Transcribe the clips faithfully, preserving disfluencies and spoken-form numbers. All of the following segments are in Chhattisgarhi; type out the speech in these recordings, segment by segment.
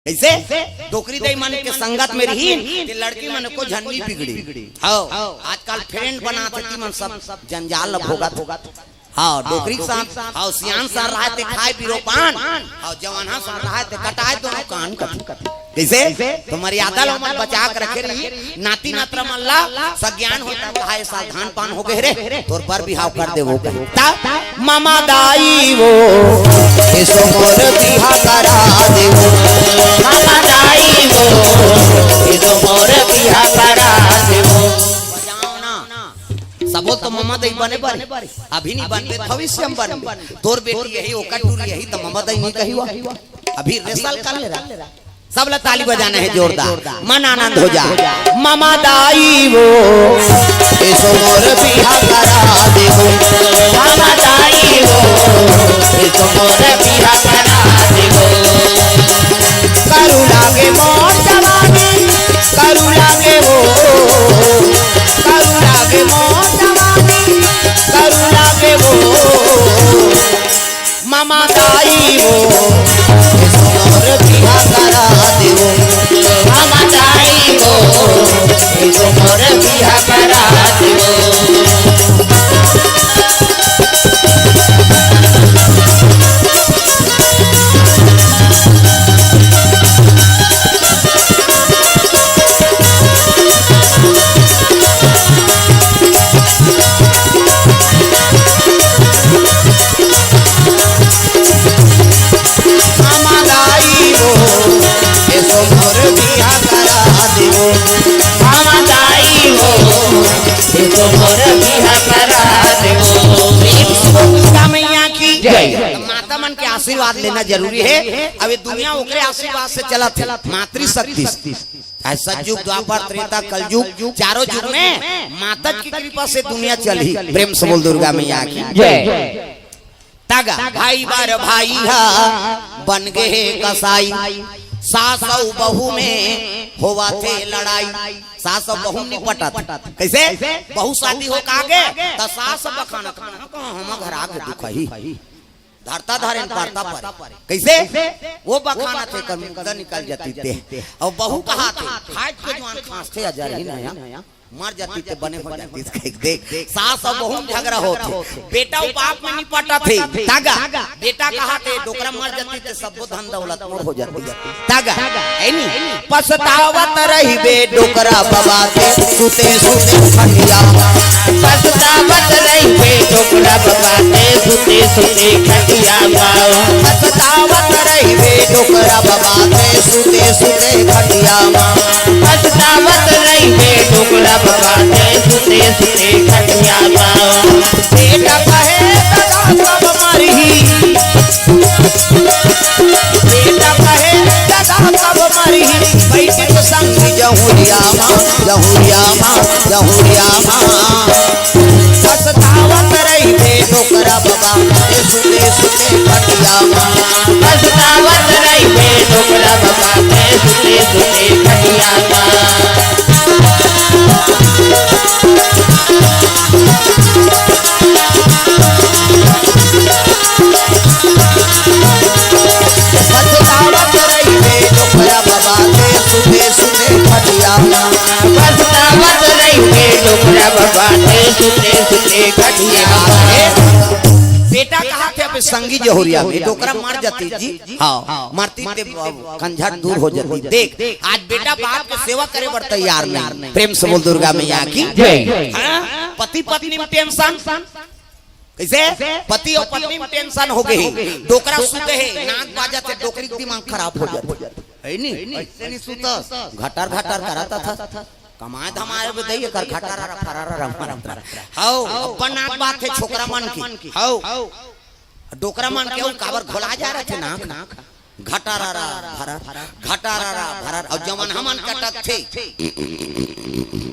कइसे? डोकरी दाई मन के संगत में रहिन, ते लड़की मन को झन नइ बिगड़ी। हव, आजकल friend बनात हे, ती मन सब जंजाल ल भोगत। हव, डोकरी के संग, हव, सियान संग रहय ते खाय बीरो पान, हव, जवान संग रहय ते कटाय दोनों कान कथी। कइसे? तो मर्यादा ल ओमन बचा के रखे रही, नाती नतरा मन ला सज्ञान होय त कहा, "ए साल धान पान हो गे रे, तोर बर बिहाव कर देबो" कही। त ममा दाई वो, एसो मोर बिहा करा देवो। ममा दाई वो, एसो मोर बिहा करा देवो। बजाओ ना। सबो तो ममा दाई बने बर, अभी नइ बनबे, भविष्य में बनबे। तोर बेटी यही, ओकर टूरी यही, त ममा दाई नइ कही हुआ। अभी rehearsal कर ले रहा। सब ला ताली बजाना हे जोरदार, मन आनंद हो जा। ममा दाई वो, एसो मोर बिहा करा देवो। ममा दाई वो, एसो मोर बिहा करा देवो। करू लागे मोर जवानी, करू लागे वो, करू लागे मोर जवानी, करू लागे वो। ममा दाई वो, एसो मोर बिहा करा देवो। ममा दाई वो, एसो मोर बिहा करा देवो। ममा दाई वो, एसो मोर बिहा करा देवो। ममा दाई वो, एसो मोर बिहा करा देवो। दुर्गा मैया की जय। माता मन के आशीर्वाद लेना जरूरी हे। अब ये दुनिया ओकरे आशीर्वाद से चलत हे, मातृशक्ति से। चाहे सतयुग, द्वापर, त्रेता, कलयुग, चारों युग में माता की कृपा से दुनिया चलही। प्रेम से बोल दुर्गा मैया की जय। तगा भाई बर भाई हा बन गे हे कसाई, सास अउ बहू में होवत हे लड़ाई। सास अउ बहू नइ पटत। कइसे? बहू शादी हो के आगे, त सास बखानत, "कहाँ हम घर आगे दुखही।" धरता धरे न परता परे। कइसे? वो बखानत हे, कर मुग्धा निकल जाती ते। अउ बहू कहाथे, "खाए के जुआन खांसथे, अजरही ना या।" मर जाती ते बने हो जाती। देख, देख, सास अउ बहू में झगड़ा होत हे, बेटा अउ बाप में नइ पटत हे। तगा बेटा कहाथे, "डोकरा मर जाती ते सबो धन दौलत मोर हो जाती।" तगा, हे नी? पछतावत रहिबे डोकरा बाबा ते, सुते सुते खटिया। पछतावत रहिबे डोकरा बाबा ते, सुते सुते खटिया। पछतावत रहिबे डोकरा बाबा ते, सुते सुते खटिया। पछतावत रहिबे डोकरा बाबा ते, सुते सुते खटिया। बेटा कहे, "दादा कब मरही?" बेटा कहे, "दादा कब मरही?" बैठे तो संग जहुरिया मा, जहुरिया मा, जहुरिया मा। पछतावत रहिबे डोकरा बाबा ते, सुते सुते खटिया मा। पछतावत रहिबे डोकरा बाबा ते, सुते सुते खटिया मा। पछतावत रहिबे डोकरा बाबा ते, सुते सुते खटिया मा। पछतावत रहिबे डोकरा बाबा ते, सुते सुते खटिया मा। बेटा कहाथे, "अब संगी जहुरिया में डोकरा मर जाती जी।" हव, मरती ते कंझट दूर हो जाती। देख, आज बेटा बाप के सेवा करे बर तैयार नहीं। प्रेम से बोल दुर्गा मैया की जय। हाँ? पति पत्नी में tension। कइसे? पति अउ पत्नी में tension हो गे हे। डोकरा सुते हे, नाक बाजत हे, डोकरी के दिमाग खराब हो जाथे। हे नी? अइसे नइ सुतस। घटर घटर करत हे। कमाए धमाए बर दई, एकर घटारा फरारा मारत रहे। हव, अपन नाक बाजथे छोकरा मन के। हव। डोकरा मन के अउ काबर घोला जा रथे नाक। घटारारा भरर, घटारारा भरर, अउ जवन हमन कटत थे।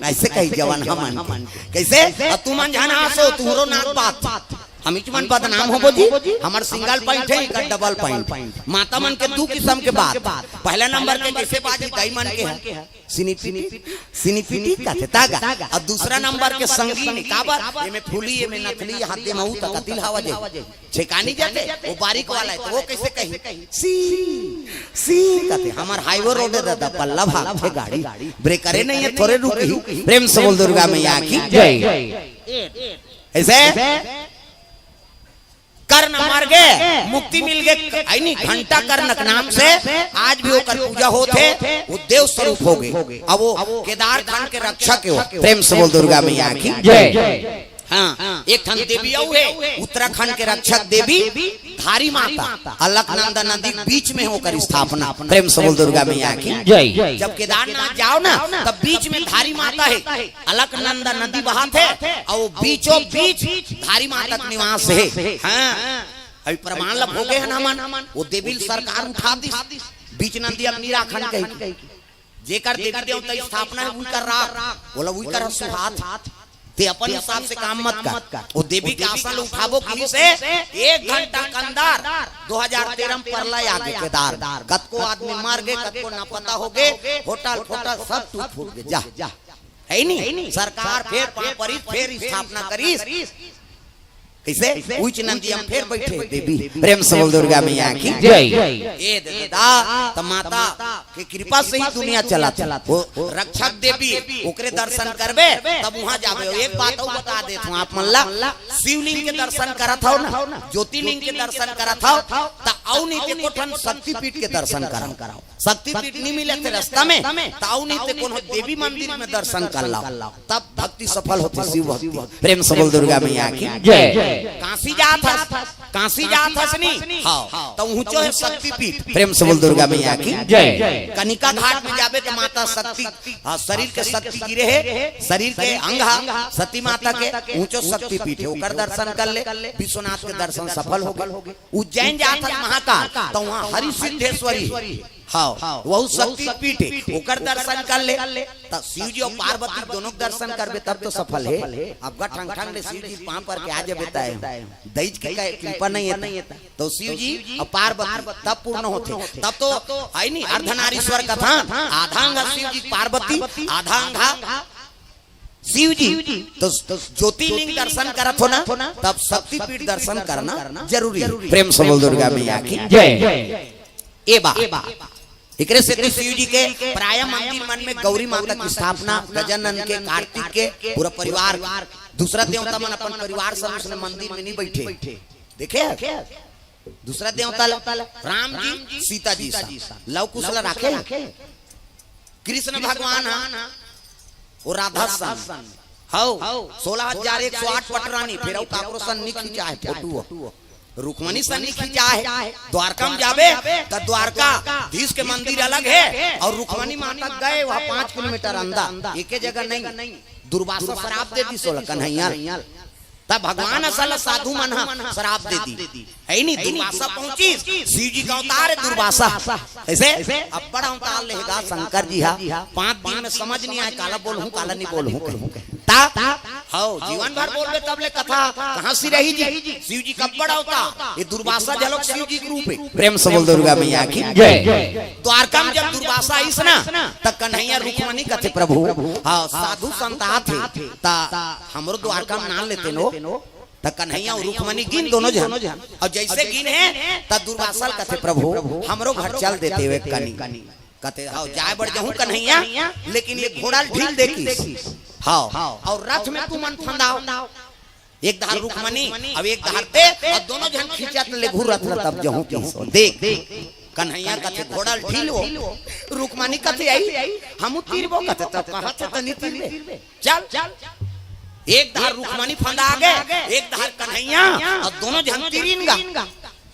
अइसे कही जवन हमन के। कइसे? अउ तुमन झन हाँसो, तुँहरो नाक बाजथे। अमिच मन बदनाम होबो जी। हमर सिंगल पॉइंट हे, एकर डबल पॉइंट। माता मन के दू किसम के बात। पहला नंबर के जैसे बाजी दाई मन के हे, सिनीपिटी, सिनीपिटी कथे तागा। अउ दूसरा नंबर के संगीन, काबर? एमे फूली, एमे नथली, हाथे म ऊ तक तिल हवा जाही। छेकानी जाथे, वो बारीक वाला हे, त वो कइसे कही? सी, सी कथे। हमर हाईवे रोड हे दादा, पल्ला भागथे गाड़ी, ब्रेकरे नइ हे, थोरे रुकही। प्रेम से बोल दुर्गा मैया की जय। अइसे कर्ण मर गे, मुक्ति मिल गे, अइनी घंटा कर्ण के नाम से आज भी ओकर पूजा होत हे। वो देव स्वरूप हो गे। अब वो केदार खंड के रक्षक हे वो। प्रेम से बोल दुर्गा मैया की जय। हाँ, एक ठन देवी अउ हे, उत्तराखंड के रक्षक देवी धारी माता, अलकनंदा नदी के बीच में ओकर स्थापना। प्रेम से बोल दुर्गा मैया की जय। जब केदारनाथ जाओ ना, तब बीच में धारी माता हे, अलकनंदा नदी बहाथे, अउ बीचों बीच धारी माता के निवास हे। हाँ, अभी प्रमाण ला भोगे हन हमन, वो देवी ल सरकार उठा दिस, बीच नदी अब नी राखन कहिके। जेकर देवी देवता स्थापना हे, उइकर राख, ओला उइकर सुहात। ते अपन हिसाब से काम मत कर। वो देवी के आसन ल उठाबो किहिस हे, एक घंटा के अंदर दो हजार तेरह में परलय आगे केदार। कतको आदमी मर गे, कतको नापता हो गे, होटल फोटल सब टूट फूट गे। जा, हे नी? सरकार फेर पाँव परिस, फेर स्थापना करिस। कइसे? उइच नंदी म फेर बइठे देवी। प्रेम से बोल दुर्गा मैया की जय। ए दे दा, त माता के कृपा से ही दुनिया चलत हे। वो रक्षक देवी, ओकरे दर्शन करबे, तब उहाँ जाबे। एक बात अउ बता देत हँव आप मन ला, शिवलिंग के दर्शन करत हव ना, ज्योतिर्लिंग के दर्शन करत हव, त अउ नहीं ते एको ठन शक्तिपीठ के दर्शन करव। शक्तिपीठ नी मिले थे रास्ता में, त अउ नहीं ते कोनो देवी मंदिर में दर्शन कर लव, तब भक्ति सफल होथे, शिव भक्ति। प्रेम से बोल दुर्गा मैया की जय। काशी जात हस, काशी जात हस नी? हाँ, त ऊँचो हे शक्तिपीठ। प्रेम से बोल दुर्गा मैया की जय। कनिका घाट में जाबे त माता शक्ति, हाँ, शरीर के शक्ति गिरे हे, शरीर के अंग हा सती माता के, ऊँचो शक्तिपीठ हे, ओकर दर्शन कर ले, विश्वनाथ के दर्शन सफल हो गे। उज्जैन जात हस महाकाल, त उहाँ हरि सिद्धेश्वरी हे। हाँ, वहू शक्तिपीठ हे, ओकर दर्शन कर ले। त शिव जी अउ पार्वती दोनों के दर्शन करबे तब तो सफल हे। अब गा ठंग ठंग ले शिव जी पाँव पर के आ जाबे त दई के कृपा नहीं हे त। तो शिव जी अउ पार्वती तब पूर्ण होथे। तब तो हे नी, अर्धनारीश्वर कथन, आधा अंग शिव जी पार्वती, आधा अंग शिव जी। तो ज्योतिर्लिंग दर्शन करत हो ना, तब शक्तिपीठ दर्शन करना जरूरी हे। प्रेम से बोल दुर्गा मैया की जय। ए बा, एकरे सेती शिव जी के प्राय मंदिर मन में गौरी माता के स्थापना, गजानन के, कार्तिक के, पूरा परिवार, दूसरा देवता मन अपन परिवार संग उसने मंदिर में नहीं बइठे। देखे हस? दूसरा देवता ल-, राम जी, सीता जी सन, लव कुश ल राखे। कृष्ण भगवान हा, वो राधा सन। हव, सोलह हजार एक सौ आठ पटरानी, फेर अउ काकरो सन नी खिंचाय फोटो। रुक्मणी सन नी खिंचाय। द्वारका में जाबे, त द्वारकाधीश के मंदिर अलग हे, अउ रुक्मणी माता गए वहाँ पाँच किलोमीटर अंदर, एके जगह नहीं। दुर्वासा श्राप दे दिस ओला कन्हैया। तब भगवान असन ल साधु मन ह श्राप दे दिस। हे नी, दुर्वासा पहुंचिस, शिव जी के अवतार हे दुर्वासा। कइसे? अब्बड़ अवतार लेहे गा शंकर जी हा, पाँच दिन में समझ नहीं आय, काला बोलहूँ, काला नहीं बोलहूँ कहिके। ता? हव, जीवन भर बोलबे तब ले कथा, कहाँ सिरही जी? शिव जी के अब्बड़ अवतार, ये दुर्वासा घलोक शिव जी के रूप हे। प्रेम से बोल दुर्गा मैया की जय। द्वारका में जब दुर्वासा आइस ना, त कन्हैया रुक्मणी कथे, प्रभु, हाँ, साधु संत आथे, त हमरो द्वारका में नाम लेते नो, त कन्हैया अउ रुक्मणी गिन दोनों झन, अउ जइसे गिन हे, त दुर्वासा ल कथे, प्रभु, हमरो घर चल देते हुए कनी। कथे, "हव, जाय बर जहूँ कन्हैया, लेकिन ये घोड़ा ल ढील दे किस। हव, अउ रथ में तुमन फंदाव। एक धार रुक्मणी, अउ एक धार ते, अउ दोनों झन खींचत लेगहूँ रथ ल तब जहूँ किस।" देख, कन्हैया कथे, "घोड़ा ल ढील वो।" रुक्मणी कथे, "अई, हमू तीरबो।" कथे, "तब कहत हे त नी तीरबे। चल।" एक धार रुक्मणी फंदा गे, एक धार कन्हैया, अउ दोनों झन तीरिन गा।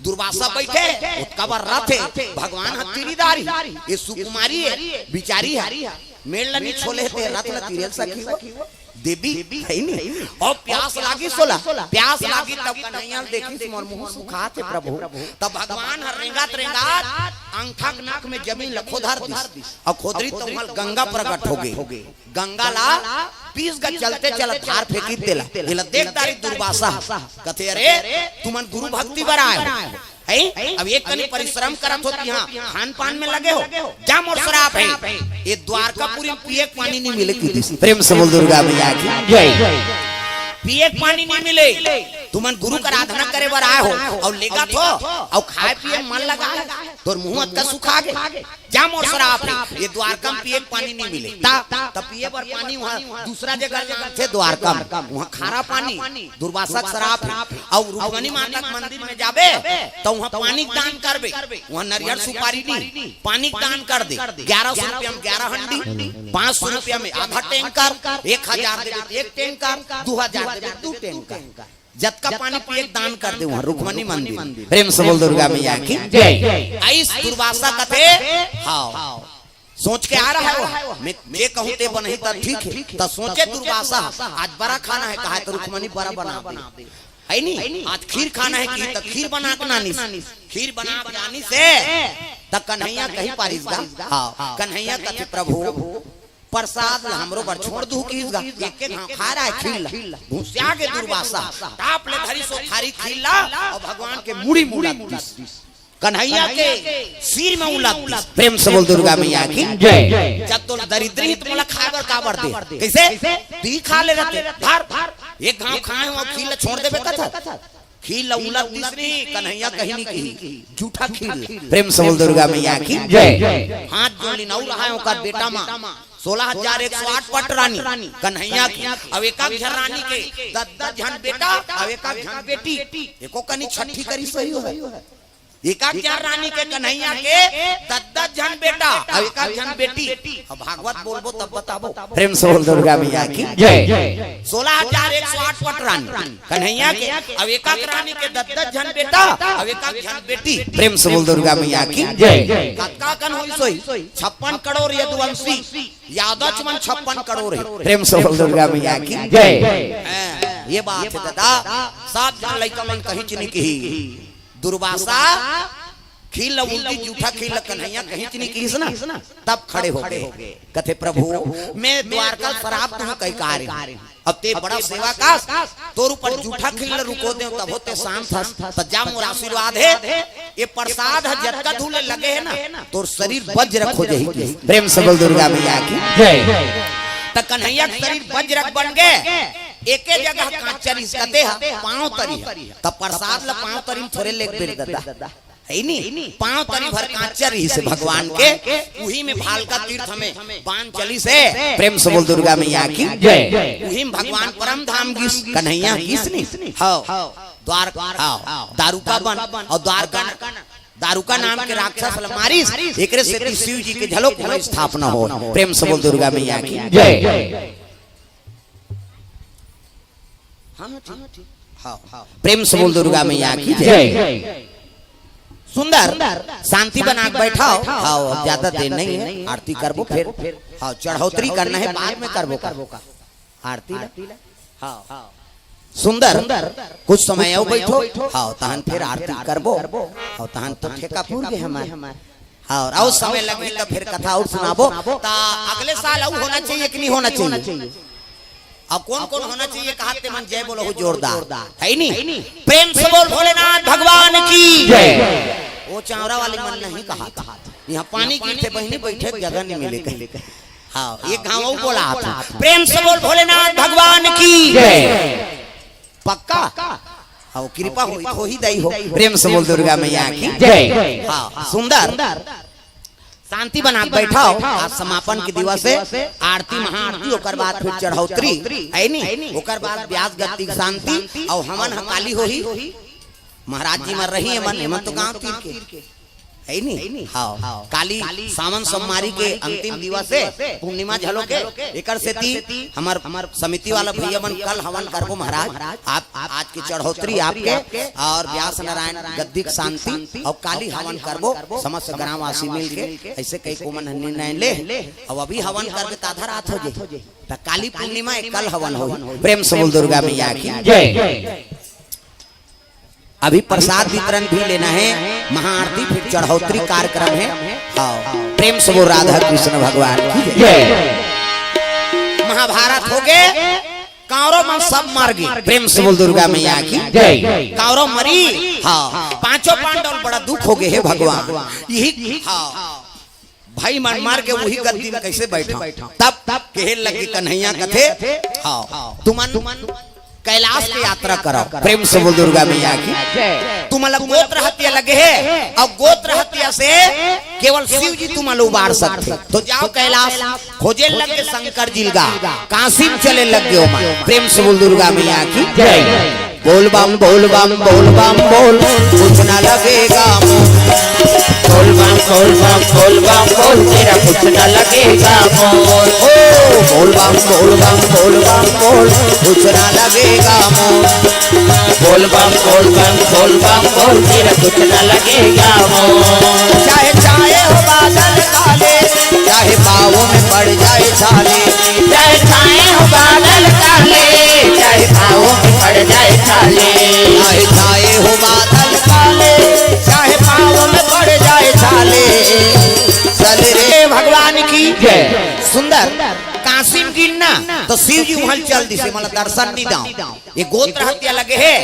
दुर्वासा बइठे, ओतका बर रथ हे, भगवान ह तीरी डारही, ये सुकुमारी हे, बिचारी हे, मेड़ ल नी छोले हे ते रथ ल तीरे ल सकही वो। देबी, हे नी? अउ प्यास लागिस ओला, प्यास लागिस तब कन्हैया ल देखिस, मोर मुंह सुखात हे प्रभु। तब भगवान ह रेंगत रेंगत अंगठा के नख में जमीन ल खोदर दिस, अउ खोदरिस त उहां गंगा प्रगट होगे। गंगा ला पीस के चलते चलत धार फेंकिस तेला। एला देख डारिस दुर्वासा, कथे, "अरे, तुमन गुरु भक्ति बर आए हो, हे? अब एक कनी परिश्रम करत हो, इहां खान पान में लगे हो, जा मोर सराप हे, ए द्वारकापुरी म पिए के पानी नइ मिले," कहि दिस। प्रेम से बोल दुर्गा मैया की जय। पिए के पानी नइ मिले, तुमन गुरु के आराधना करे बर आए हो, अउ लेगत हो, अउ खाए पिए म मन लगा ले, तोर मुंह अतका सुखा गे, जा मोर सराप हे, ए द्वारका म पिए के पानी नइ मिले। त, त पिए बर पानी उहां दूसरा जगह लानथे द्वारका म, उहां खारा पानी, दुर्वासा के सराप हे। अउ रुक्मणी माता के मंदिर में जाबे, त उहां पानी के दान करबे, उहां नरियर सुपारी नइ, पानी के दान कर दे। ग्यारह सौ रुपया में ग्यारह हंडी, पांच सौ रुपया में आधा टैंकर, एक हजार देबे त एक टैंकर, दू हजार देबे त दू टैंकर। जतका पानी पिए के दान कर दे उहां रुक्मणी मंदिर। प्रेम से बोल दुर्गा मैया की जय। अइस दुर्वासा कथे, हाव, सोच के आए रहे हो, मैं जे कहूं ते बनही त ठीक हे। त सोचे दुर्वासा, आज बरा खाना हे, कहे त रुक्मणी बरा बना दे, हे नी? आज खीर खाना हे कहि त खीर बना के लानिस, खीर बना के लानिस हे। त कन्हैया कहि पारिस गा, हाव, कन्हैया कथे, "प्रभु, प्रसाद ल हमरो बर छोड़ दुहू," कहिस गा। एके घांव खाए रहे खीर ल, घुसिया गे दुर्वासा, टाप ले धरिस ओ थारी खीर ल, अउ भगवान के मुड़ी म उलद दिस, कन्हैया के सिर में उलद दिस। प्रेम से बोल दुर्गा मैया की जय। जब तो दरिद्री ही त मोला खाए बर काबर दे, कइसे? तुही खा ले रहते, धर, एक घांव खाए हंव, खीर ल छोड़ देबे कथस। खीर ल उलद दिस नी, कन्हैया कहि नइ किहिस, जूठा खीर ल। प्रेम से बोल दुर्गा मैया की जय। हाथ जोड़ लिस, अउ रहे ओकर बेटा म सोलह हजार एक सौ आठ पट रानी कन्हैया के, अउ एक एक झन रानी के दस दस झन बेटा, अउ एक एक झन बेटी, एको कनी छट्ठी करिस हे। एक एक झन रानी के, कन्हैया के दस दस झन बेटा, अउ एक एक झन बेटी। अब भागवत बोलबो तब बताबो। प्रेम से बोल दुर्गा मैया की जय। सोलह हजार एक सौ आठ पट रानी कन्हैया के, अउ एक एक रानी के दस दस झन बेटा, अउ एक एक झन बेटी। प्रेम से बोल दुर्गा मैया की जय। कतका कन होइस होही? छप्पन करोड़ यदुवंशी, यादव मन छप्पन करोड़ हे। प्रेम से बोल दुर्गा मैया की जय। हां, ए बात हे दादा, सब झन लइका मन कहिच नइ किहिस। दुर्वासा खीर ल उलदिस, जूठा खीर ल कन्हैया कहिच नइ किहिस ना, तब खड़े होगे। कथे, "प्रभु, मैं द्वारका ल सराप दुहूं कहि के आए रहेंव। अब तें बड़ा सेवा करस, तोर ऊपर जूठा खीर ल रुको देंव, तभो तें शांत हस, त जा मोर आशीर्वाद हे, ए प्रसाद ह जतका दूर ले लगे हे ना, तोर शरीर वज्र हो जाही।" प्रेम से बोल दुर्गा मैया की जय। त कन्हैया के शरीर वज्र बन गे, एके जगह कांच रिहिस, कते ह पांव तरी ह। त प्रसाद ल पांव तरी म थोरे लेगबे दादा, हे नी? पांव तरी भर कांच रिहिस भगवान के, उही में भालका तीर्थ में बान चलिस हे। प्रेम से बोल दुर्गा मैया की जय। उही में भगवान परम धाम गिस, कन्हैया गिस नी? हव। द्वार-, हव। दारुका बन अउ द्वारका, दारुका नाम के राक्षस ल मारिस, एकरे सेती शिव जी के घलोक उहां स्थापना होय। प्रेम से बोल दुर्गा मैया की जय। हां, हां, ठीक। हां, हां। प्रेम से बोल दुर्गा मैया की जय। जय। सुंदर, शांति बना के बैठव। हां, अब ज्यादा देर नइ हे, आरती करबो फेर। हां, चढ़ौतरी करना हे, बाद में करबो का आरती ला। हां। सुंदर, कुछ समय अउ बैठो। हां, तहन फेर आरती करबो। हां, तहन तो ठेका पूर गे हमर। हां, अउ समय लगही त फेर कथा अउ सुनाबो। त अगले साल अउ होना चाहिए कि नइ होना चाहिए? अउ कोन-कोन होना चाहिए कहत हे तेमन जय बोलहू जोरदार, हे नी? प्रेम से बोल भोलेनाथ भगवान की जय। ओ चांवरा वाले मन नहीं कहत। इहां पानी गिरथे बहिनी, बैठे के जगह नइ मिले कहिके। हां, एक घांव अउ बोलत हे। प्रेम से बोल भोलेनाथ भगवान की जय। पक्का? हां, कृपा होई, होही दई हो। प्रेम से बोल दुर्गा मैया की जय। हां, सुंदर। शांति बना के बैठव। आज समापन के दिवस हे, आरती, महाआरती, ओकर बाद फेर चढ़ौतरी, हे नी? ओकर बाद ब्यास गति के शांति अउ हवन हकाली होही। महाराज जी मन रही, एमन, एमन तो गांव तीर के। है नी? हाँ, काली सावन सोमवारी के अंतिम दिवस हे, पूर्णिमा घलो के। एकर सेती हमर समिति वाला भैया मन कल हवन करबो महाराज। आप आज के चढ़ोतरी आपके अउ व्यास नारायण गद्दी के शांति अउ काली हवन करबो, समस्त ग्रामवासी मिल के। अइसे कहि के ओमन निर्णय ले, अउ अभी हवन करबे त आधा रात हो जाही। त काली पूर्णिमा हे, कल हवन होही। प्रेम से बोल दुर्गा मैया की जय। अभी प्रसाद वितरण भी लेना हे, महाआरती, फिर चढ़ोतरी कार्यक्रम हे। हाँ, प्रेम से बोल राधा कृष्ण भगवान की जय। महाभारत हो गे, कौरव मन सब मर गे। प्रेम से बोल दुर्गा मैया की जय। कौरव मरी, हाँ, पांचों पांडव बड़ा दुख हो गे हे भगवान। यही, हाँ, भाई मन मर के उही गद्दी में कइसे बइठा? तब कहे लगे कन्हैया कथे, हाँ, तुमन कैलाश के यात्रा करव। प्रेम से बोल दुर्गा मैया की। तुमन ला गोत्र हत्या लगे हे, अउ गोत्र हत्या से केवल शिव जी तुमन ला उबार सकथे। त जाव कैलाश। खोजे लग गे शंकर जी ला, काशी में चले लग गे ओमन। प्रेम से बोल दुर्गा मैया की जय। बोल बम बोल बम बोल बम बोल, कुछ ना लगेगा मोल। बोल बम बोल बम बोल बम बोल, तेरा कुछ ना लगेगा मोल। ओ बोल बम बोल बम बोल बम बोल, कुछ ना लगेगा मोल। बोल बम बोल बम बोल बम बोल, तेरा कुछ ना लगेगा मोल। चाहे चाहे हो बादल काले, चाहे पाँव में पड़ जाए छाले। चाहे छाए हो बादल काले, चाहे पाँव में पड़ जाए छाले। चाहे छाए हो बादल काले, चाहे पाँव में पड़ जाए छाले। चल रे भगवान की जय। सुंदर काशी में गिरना त शिव जी उहाँ चल दिसे, मतलब दर्शन नहीं दाव। ये गोत्र हत्या लगे हे।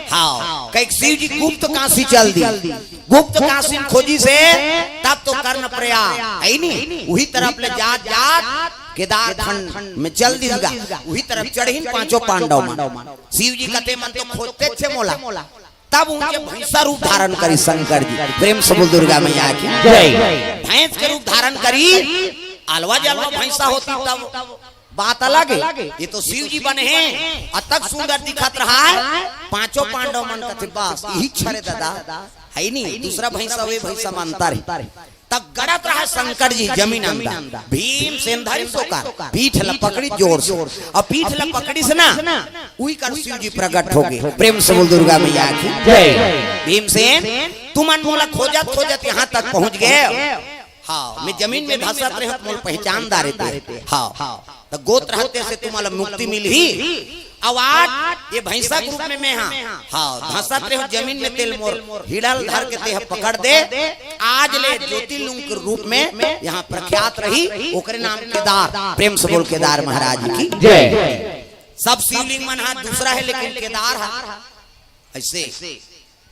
हाँ, कहिके शिव जी गुप्त काशी चल दिस। गुप्त काशी में खोजिस हे, तब तो कर्णप्रयाग हे नी, उही तरफ ले जात जात केदार खंड में चल दिस गा। उही तरफ चढ़िन पांचों पांडव मन। शिव जी कथे मन तो खोजतेच हे मोला। तब उनके भैंसा रूप धारण करिस शंकर जी। प्रेम से बोल दुर्गा मैया की जय। भैंस के रूप धारण करिस, अलवा जलवा भैंसा होतिस तब बात अलग हे। ये तो शिव जी बने हे, अतक सुंदर दिखत रहय। पांचों पांडव मन कथे बस इही छरे दादा, हे नी, दूसरा भैंसा, वे भैंसा म अंतर हे। तब गड़त रहय शंकर जी जमीन अंदर, भीमसेन धरिस ओकर पीठ ला पकड़िस जोर से, अउ पीठ ला पकड़िस ना, उही कर शिव जी प्रकट हो गे। प्रेम से बोल दुर्गा मैया की जय। भीमसेन, तुमन मोला खोजत खोजत यहाँ तक पहुंच गे। हाँ, मैं जमीन में धसत रहेंव त मोला पहचान डारे ते। हाँ, त गोत्र हत्या से तुमन ला मुक्ति मिलही। अउ आज ये भैंसा के रूप में मैं हा, हाँ, धसत रहेंव जमीन में, तेला मोर हिड़ा ल धर के तेहा पकड़ दे। आज ले ज्योतिर्लिंग के रूप में यहाँ प्रख्यात रही, ओकरे नाम केदार। प्रेम से बोल केदार महाराज की जय। सब शिवलिंग मन हा दूसरा हे, लेकिन केदार हा अइसे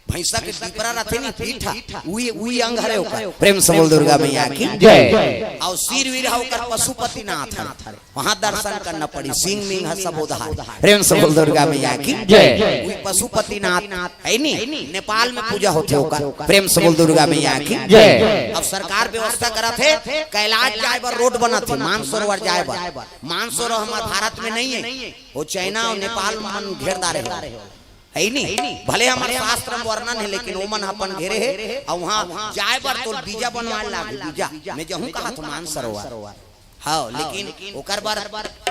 भैंसा के डिपरा रथे नी, पीठ हा, उही, उही अंग हरे ओकर। प्रेम से बोल दुर्गा मैया की जय। अउ सिर वीर हा ओकर पशुपतिनाथ हरे। वहाँ दर्शन करना पड़ी, सिंग मिंग हा सब ओदे हरे। प्रेम से बोल दुर्गा मैया की जय। उही पशुपतिनाथ हे नी, नेपाल में पूजा होथे ओकर। प्रेम से बोल दुर्गा मैया की जय। अब सरकार व्यवस्था करत हे, कैलाश जाए बर रोड बनत हे, मानसरोवर जाए बर। मानसरोवर हमर भारत में नहीं हे, वो चाइना अउ नेपाल मन घेर डारे हे। हे नी? भले हमर शास्त्र में वर्णन हे, लेकिन ओमन अपन घेरे हे, अउ वहाँ जाए बर तोला वीजा बनवाए लागही, वीजा। मैं जाहूँ कहाथों मानसरोवर। हाँ, लेकिन ओकर बर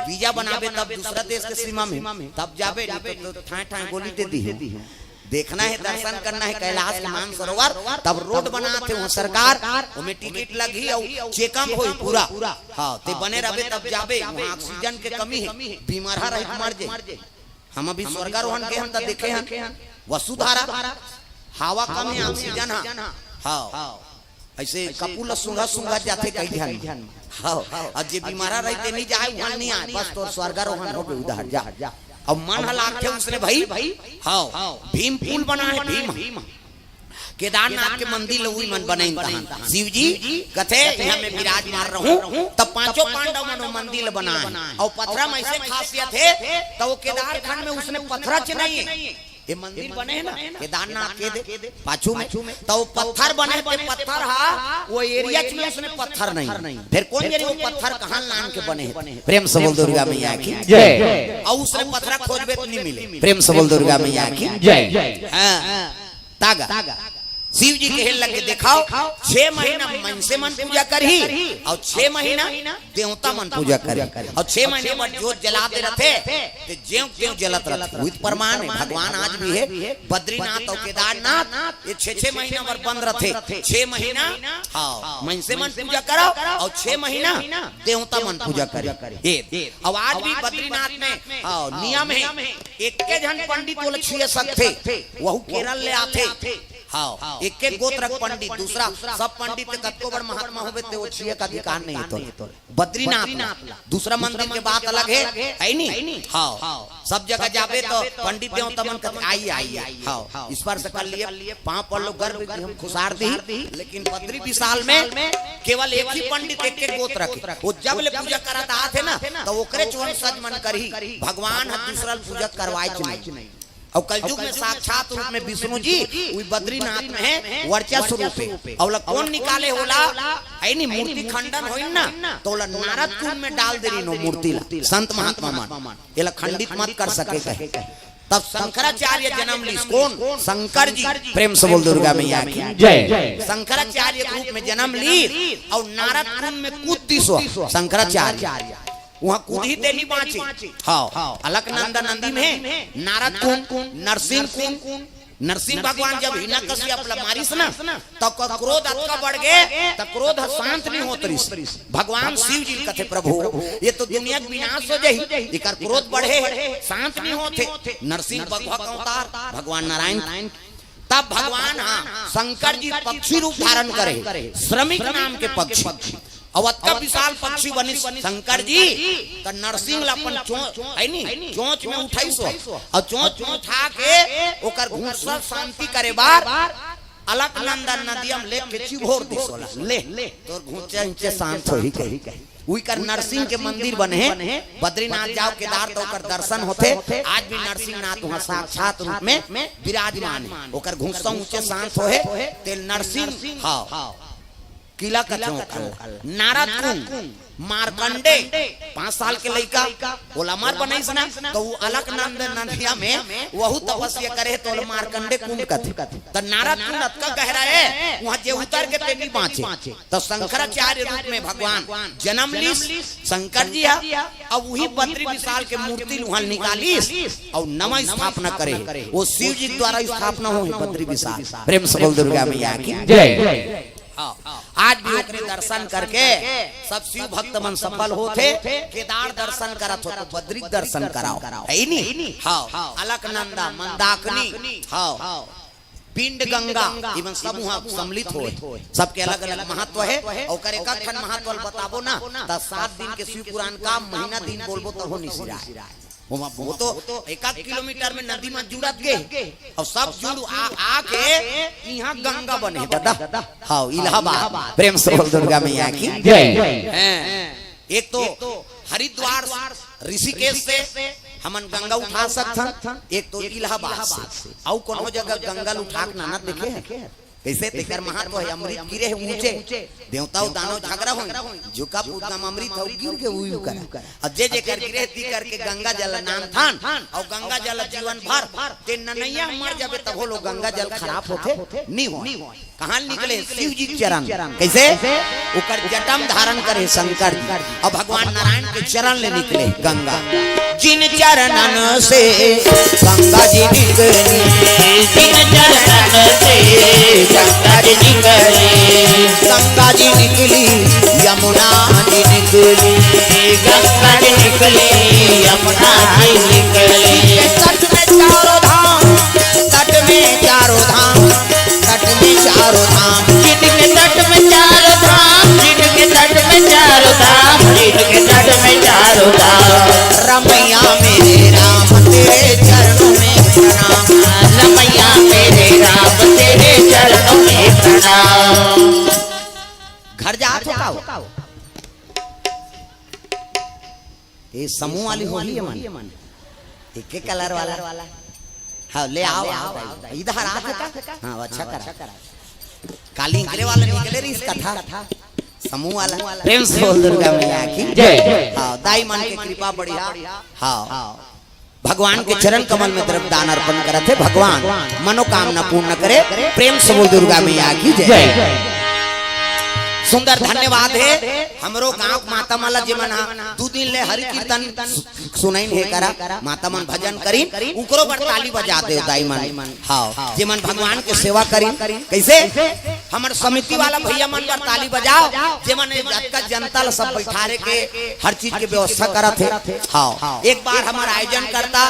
वीजा बनाबे तब दूसरा देश के सीमा में, तब जाबे, नहीं तो, तो ठाँय ठाँय गोली दे दिही। देखना हे, दर्शन करना हे कैलाश के मानसरोवर, तब रोड बनात हे वहाँ सरकार, ओमे टिकट लगही अउ चेकअप होही पूरा। हाँ, ते बने रहबे तब जाबे, वहाँ ऑक्सीजन के कमी हे, बीमार हा रही त मर जाही। हम अभी स्वर्गारोहण गे हन त देखे हन, वसुधारा, हवा कम हे, ऑक्सीजन हा। हाँ, अइसे कपूर ल सूंघत सूंघत जाथे कई झन। हाँ, अउ जे बीमारा रही ते नहीं जाए, उहाँ नहीं आए, बस तोर स्वर्गारोहण हो गे, उधर जा। अउ मन ह लागथे उसने भाई, हाँ, भीम पुल बनाए, भीम। केदारनाथ के मंदिर ल उही मन बनइन तहन। शिव जी कथे, "इहाँ मैं विराजमान रहूं," तब पांचों पांडव मन वो मंदिर ल बनाए। अउ पथरा में अइसे खासियत हे, त वो केदार खंड में उसने पथरा च नहीं हे। ये मंदिर बने हे ना केदारनाथ के दे, पाछू में, त वो पत्थर बने हे, ते पत्थर हा, वो एरिया च में उसने पत्थर नहीं हे। फिर कोन जनी वो पत्थर कहाँ लान के बने हे? प्रेम से बोल दुर्गा मैया की जय। अउ उसने पथरा खोजबे त नहीं मिले। प्रेम से बोल दुर्गा मैया की जय। हाँ। तागा। शिव जी कहे लगे, "देखाव, छह महीना मनसे मन पूजा करही अउ छह महीना देवता मन पूजा करही, अउ छह महीना बर जोत जलाते रथे, ते जेव तेव जलत रथे।" उही त प्रमाण हे, भगवान आज भी हे, बद्रीनाथ अउ केदारनाथ ये छह छह महीना बर बंद रथे। छह महीना, हाँ, मनसे मन पूजा करव अउ छह महीना देवता मन पूजा करे। ये, अउ आज भी बद्रीनाथ में, हाँ, नियम हे, एके झन पंडित ओला छुए सकथे, वहू केरल ले आथे। हाँ, एके गोत्र के पंडित, दूसरा सब पंडित के कतको बड़ महात्मा होबे ते वो छुए के अधिकार नहीं हे तोला। बद्रीनाथ ला, दूसरा मंदिर के बात अलग हे, हे नी? हाँ, सब जगह जाबे तो पंडित देवता मन कथे, "आइए, आइए।" हाँ, स्पर्श कर लिए, पाँव पड़ लो, गर्भ गृह में खुसार दी, लेकिन बद्री विशाल में केवल एक ही पंडित एके गोत्र के, वो जब ले पूजा करत आथे ना, तो ओकरे वंशज मन करही, भगवान ह दूसरा ल पूजा करवाए च नहीं। अउ कलयुग में साक्षात रूप में विष्णु जी उही बद्रीनाथ में हे, वर्चस्व रूप हे। अउ ओला कोन निकाले, ओला, हे नी, मूर्ति खंडन होइन ना, तो ओला नारद कुंड में डाल दे रहिन ओ मूर्ति ला संत महात्मा मन, एला खंडित मत कर सके कहे। तब शंकराचार्य जन्म लीस। कोन? शंकर जी। प्रेम से बोल दुर्गा मैया की जय। शंकराचार्य के रूप में जन्म लीस अउ नारद कुंड में कूद दिस शंकराचार्य। उहाँ कूदही ते नी बाँचे। हाँ, अलकनंदा नदी में, नारद कुंड, नरसिंह कुंड, नरसिंह भगवान जब हिरण्यकश्यप ला मारिस ना, तब ओकर क्रोध अतका बढ़ गे, त क्रोध ह शांत नहीं होत रिस। भगवान शिव जी कथे, "प्रभु, ये तो दुनिया के विनाश हो जाही, एकर क्रोध बढ़े हे, शांत नहीं होत हे।" नरसिंह बघवा के अवतार, भगवान नारायण। तब भगवान, हाँ, शंकर जी पक्षी रूप धारण करे, श्रमिक नाम के पक्षी। अउ अतका विशाल पक्षी बनिस शंकर जी, त नरसिंह ला अपन चोंच, हे नी, चोंच में उठाइस अउ चोंच में उठा के ओकर घूँसा शांति करे बर अलकनंदा नदिया में लेके चिभोर दिस ओला, "ले, तोर घूँसा नीचे शांत होही," कही। उही कर नरसिंह के मंदिर बने हे, बद्रीनाथ जाव केदार त ओकर दर्शन होथे। आज भी नरसिंहनाथ उहाँ साक्षात रूप में विराजमान हे। ओकर घूँसा ऊँचे शांत होहे, ते नरसिंह, हाँ, किला कथे ओकर। नारद कुंड, मार्कंडे, पाँच साल के लइका, ओला अमर बनाइस ना, त ऊ अलकनंद नदिया में वहू तपस्या करे, त ओला मार्कंडे कुंड कथे। त नारद कुंड अतका गहरा हे, उहाँ जे उतर गे ते नी बाँचे। त शंकराचार्य रूप में भगवान जन्म लीस, शंकर जी ह, अउ उही बद्री विशाल के मूर्ति ल उहाँ निकालिस अउ नवा स्थापना करे हे। ओ शिव जी के द्वारा स्थापना होहे बद्री विशाल। प्रेम से बोल दुर्गा मैया की जय। हाँ, आज भी ओकरे दर्शन करके सब शिव भक्त मन सफल होथे। केदार दर्शन करत हो त बद्री के दर्शन कराव, हे नी? हाँ, अलकनंदा, मंदाकिनी, हाँ, पिंड गंगा, इमन सब उहाँ सम्मिलित होय। सबके अलग-अलग महत्व हे। ओकर एक-एक ठन महत्व ल बताबो ना, त सात दिन के शिव पुराण का महीना दिन बोलबो तभो नी सिराय। ओमा वो तो एक-एक किलोमीटर में नदी म जुड़त गे, अउ सब जुड़ आ, आके इहाँ गंगा बने, दादा। हाँ, इलाहाबाद। प्रेम से बोल दुर्गा मैया की जय। हैं। एक तो हरिद्वार, ऋषिकेश से हमन गंगा उठा सकथन, एक तो इलाहाबाद से। अउ कोनो जगह गंगा ल उठा के नानत देखे हे? कइसे? तेकर महत्व हे, अमृत गिरे हे ऊँचे, देवता अउ दानव झगरा होय, झुका पूतना म अमृत हे, गिर गे उही करा। अउ जे जेकर गिरे हे, ती करके गंगा जल नानथन, अउ गंगा जल जीवन भर, ते ननैया मर जाबे तभो ले गंगा जल खराब होथे? नी होय। कहाँ ले निकले? शिव जी के चरण। कइसे? ओकर जटा म धारण करे शंकर जी। अउ भगवान नारायण के चरण ले निकले गंगा। जिन चरणन से गंगा जी निकली। जिन चरणन से गंगा जी निकली। गंगा जी निकली, यमुना जी निकली। गंगा जी निकली, यमुना जी निकली। तट में चारों धाम, तट में चारों धाम, तट में चारों धाम। जिनके तट में चारों धाम, जिनके तट में चारों धाम, जिनके तट में चारों धाम। रमैया मेरे राम तेरे चरणों में प्रणाम। रमैया मेरे राम तेरे चरणों में प्रणाम। घर जात हो का हो? ये समूह वाली होली हे मन। एके कलर वाला। हाँ, ले आओ, आओ, आओ। इधर आ के का? हाँ, अच्छा करा। काली निकले वाला निकले रहिस कथा। समूह वाला। प्रेम से बोल दुर्गा मैया की जय। हाँ, दाई मन के कृपा बढ़िया। हाँ। भगवान के चरण कमल में द्रव्य दान अर्पण करत हे। भगवान मनोकामना पूर्ण करे। प्रेम से बोल दुर्गा मैया की जय। सुंदर धन्यवाद हे। हमरो गांव के माता मन ला जेमन हा दू दिन ले हरि कीर्तन सु-, सुनइन हे करा, माता मन भजन करिन, उकरो बर ताली बजा देव दाई मन। हाव, जेमन भगवान के सेवा करिन। कइसे? हमर समिति वाला भइया मन बर ताली बजाव, जेमन ए जतका जनता ल सब बइठारे के हर चीज के व्यवस्था करत हे। हाव, एक बार हमर आयोजन करता,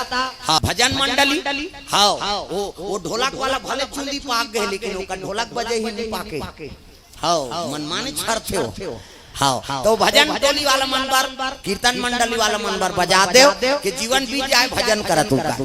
हाव, भजन मंडली, हाव, वो, वो ढोलक वाला भले चुंदी पाक गए, लेकिन ओकर ढोलक बजे ही नहीं पाके। हाव, मनमाने छरथे हो। हाव, तो भजन टोली वाला मन बर, कीर्तन मंडली वाला मन बर बजा देव कि जीवन बीत जाए भजन करत उनका।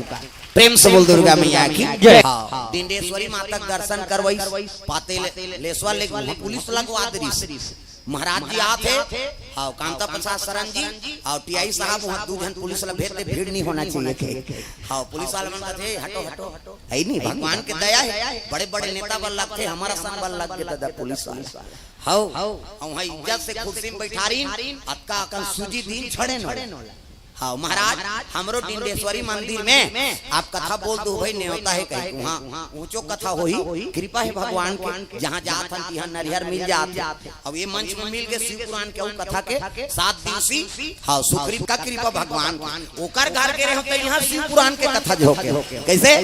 प्रेम से बोल दुर्गा मैया की जय। हाव, डिंडेश्वरी माता के दर्शन करवइस, पाते ले, लेसवा ले वहाँ पुलिस लगवा दरिस। महाराज जी आत हे, हाव, कांता प्रसाद शरण जी, हाव, टीआई साहब वहाँ दू झन पुलिस ला भेज दे, भीड़ नहीं होना चाहिए थे। हाव, पुलिस वाला मन कहते, "हटो, हटो।" है नहीं, भगवान के दया हे, बड़े-बड़े नेता बर लगथे, हमर असन बर लग के दादा पुलिस वाला। हाव, हाव, वहाँ इज्जत से कुर्सी में बइठारिन, अतका अकन सूजी दिन छड़े न। हाव, महाराज, हमरो डिंडेश्वरी मंदिर में आप कथा बोल दो भाई, नेवता हे कहीं, वहाँ ऊंचो कथा होही, कृपा हे भगवान के, जहाँ जात हन, तिहाँ नरिहर मिल जात हे। अब ये मंच में मिल के शिव पुराण के अउ कथा के सात दिवसी, हाव, सुग्रीव का कृपा भगवान के। ओकर घर के रहो तो यहाँ शिव पुराण के कथा जो के। कइसे?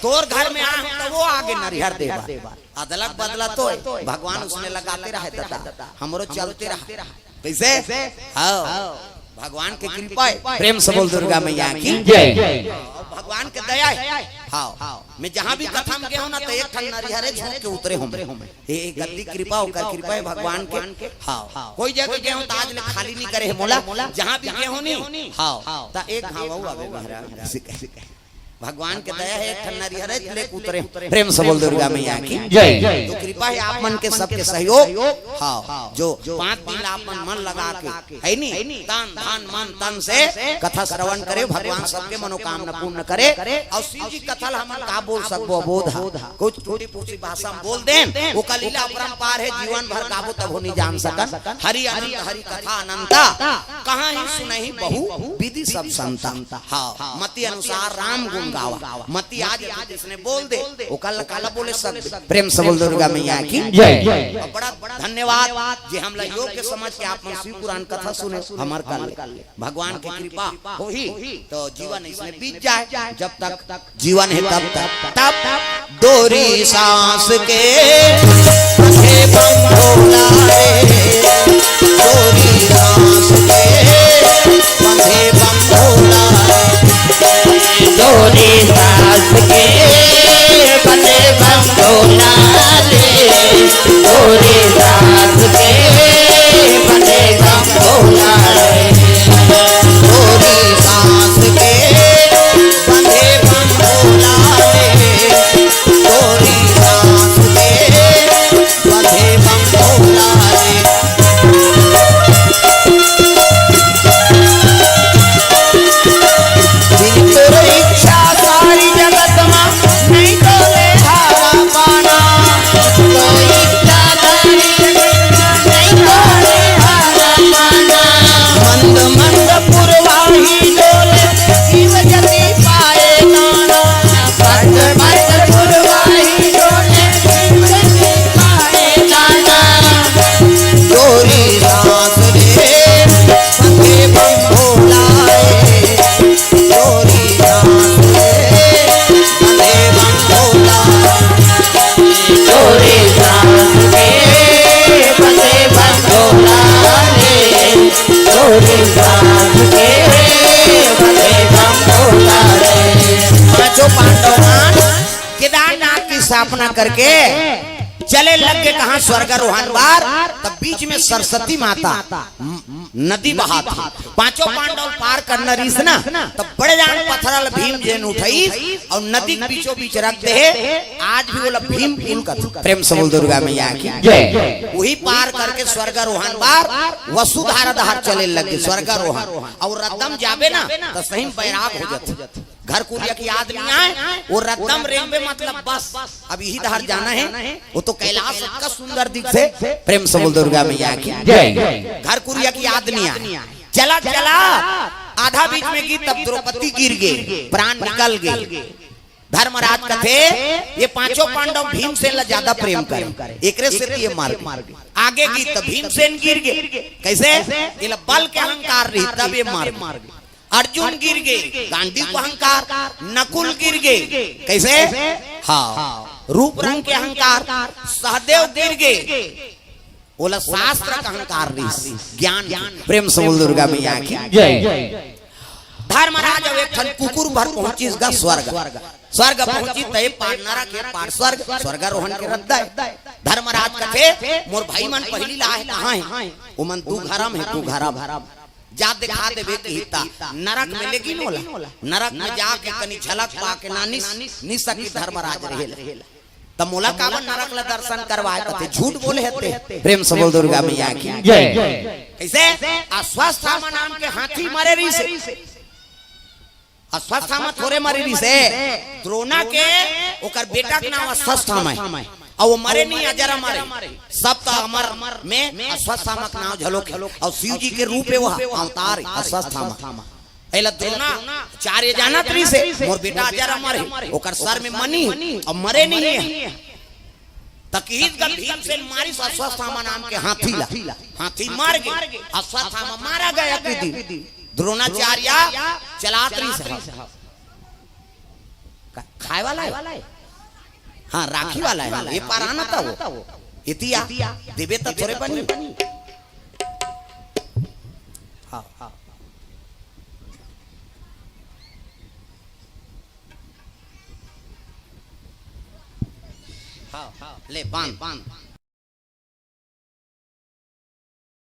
तोर घर में आ, तो वो आगे नरिहर देवा। अदलक बदला तो हे, भगवान उसने लगाते रहे दादा, हमरो चलते रहा। कइसे? हाव, भगवान के कृपा हे। प्रेम से बोल दुर्गा मैया की जय। भगवान के दया हे। हाव, मैं जहाँ भी कथा में गए हूँ ना, तो एक ठन नरिहरे झोंक के उतरे हूँ मैं। ए, ए गद्दी कृपा, ओकर कृपा हे भगवान के। हाव, कोई जगह गए हूँ तो आज ले खाली नहीं करे हे मोला, जहाँ भी गए हूँ नहीं। हाव, त एक घाव आवे महाराज। भगवान के दया हे, एक ठन नरिहरे ले उतरे हूँ। प्रेम से बोल दुर्गा मैया की जय। तो कृपा हे आप मन के सबके सहयोग। हाव, जो पाँच दिन आप मन मन लगा के, है नी, तन धन मन तन से कथा श्रवण करे, भगवान सबके मनोकामना पूर्ण करे। अउ शिव जी कथा ला हमन का बोल सकबो, अबोध हा। कुछ टूटी फूटी भाषा में बोल देन, ओकर लीला अपरंपार हे, जीवन भर गाबो तभो नहीं जान सकन। हरि अनंत हरि कथा अनंता, कहाँ ही सुनही बहु विधि सब संता। हाँ, मति अनुसार राम गुण गावा। मति आज तू जिसने बोल दे, ओकर ला काला बोले सब। प्रेम से बोल दुर्गा मैया की जय। बड़ा धन्यवाद जे हमला योग्य समझ के आप मन शिव पुराण कथा सुने, हमर कर ले। भगवान के कृपा होही तो जीवन इसने बीत जाए, जब तक जीवन हे तब तक। तब डोरी सांस के बंधे बम भोला रे, डोरी सांस के बंधे बम भोला रे। डोरी सांस के बंधे बम भोला रे, डोरी सांस के बंधे बम भोला रे। डोरी सांस के बंधे बम भोला रे, डोरी सांस के बंधे बम भोला रे। बिन तोर इच्छा सारी जगत मा नहीं तोले हारा पाना। कोई इच्छा सारी जगत मा नहीं तोले हारा पाना। मंद मंद पुरवाही डोले, शिव जति पाए नाना। मंद मंद पुरवाही डोले, शिव जति पाए नाना। डोरी सांस रे, बंधे बम भोला रे। डोरी सांस रे, बंधे बम भोला। डोरी सांस के बंधे बम भोला रे। डोरी सांस के बंधे बम भोला रे। पांचों पांडव मन केदारनाथ की स्थापना करके चले लग गे कहाँ स्वर्गारोहण बर, तब बीच में सरस्वती माता नदी बहात हे। पांचों पांडव पार करना रहिस ना, त बड़े जान पत्थर ल भीम जेन उठाइस अउ नदी के बीचों बीच रख दे हे। आज भी ओला भीम पुल कथे। प्रेम से बोल दुर्गा मैया की जय। वही पार करके स्वर्गारोहण बर वसुधारा डहर चले लगे स्वर्गारोहण। अउ रद्दम जाबे ना, त सही में बैराग हो जाथे। घर कुरिया के याद नहीं आए, वो रद्दम रेंगबे मतलब बस, अब यही डहर जाना हे, वो तो कैलाश का सुंदर दिखथे। प्रेम से बोल दुर्गा मैया की जय। घर कुरिया के याद नहीं आए, चला चला आधा बीच में गिस तब द्रौपदी गिर गे, प्राण निकल गे। धर्मराज कथे, ये पांचों पांडव भीमसेन ला ज्यादा प्रेम करे, एकरे सेती ये मर गे। आगे गिस त भीमसेन गिर गे। कइसे? एला बल के अहंकार रहिस तब ये मर गे। अर्जुन गिर गे, गांडीव के अहंकार। नकुल गिर गे, कइसे? हाँ, रूप रंग के अहंकार। सहदेव गिर गे, ओला शास्त्र के अहंकार रहिस, ज्ञान के। प्रेम से बोल दुर्गा मैया की। जय। धर्मराज अब एक ठन कुकुर भर पहुंचिस गा स्वर्ग। स्वर्ग पहुंचिस त ए पार नरक, ए पार स्वर्ग, स्वर्गारोहण के रद्दा हे। धर्मराज कथे, मोर भाई मन पहिली ला हे, कहाँ हे? ओमन दू घरा म हे, दू घरा म। जा देखा देबे किहिस त नरक में लेगिन ओला। नरक में जाके कनी झलक पाके ना निस, निस सकिस धर्मराज रहेला। त मोला काबर नरक ला दर्शन करवाय कथे, झूठ बोले हे ते। प्रेम से बोल दुर्गा मैया की। जय। कइसे? अश्वत्थामा नाम के हाथी मरे रहिस हे। अश्वत्थामा थोरे मरे रहिस हे। द्रोणा के ओकर बेटा के नाम अश्वत्थामा हे। अउ वो मरे नहीं, अजर अमर हे। सप्त अमर में अश्वत्थामा के नाम झलोक हे। अउ शिव जी के रूप हे, वो अवतार हे अश्वत्थामा। एला द्रोणाचार्य जानत रहिस हे, मोर बेटा अजर अमर हे, ओकर सर में मनी हे, अउ मरे नहीं हे। त किहिस गा भीमसेन मारिस अश्वत्थामा नाम के हाथी ला। हाथी मर गे, अश्वत्थामा मारा गे अगले दिन। द्रोणाचार्य चलात रहिस हे। का-, खाय वाला हे? हाँ, राखी वाला हे। हाँ, ए पार आना त वो। एती आ, देबे त थोरे बनी। हाँ, हाँ। हाँ, हाँ, ले, बांध।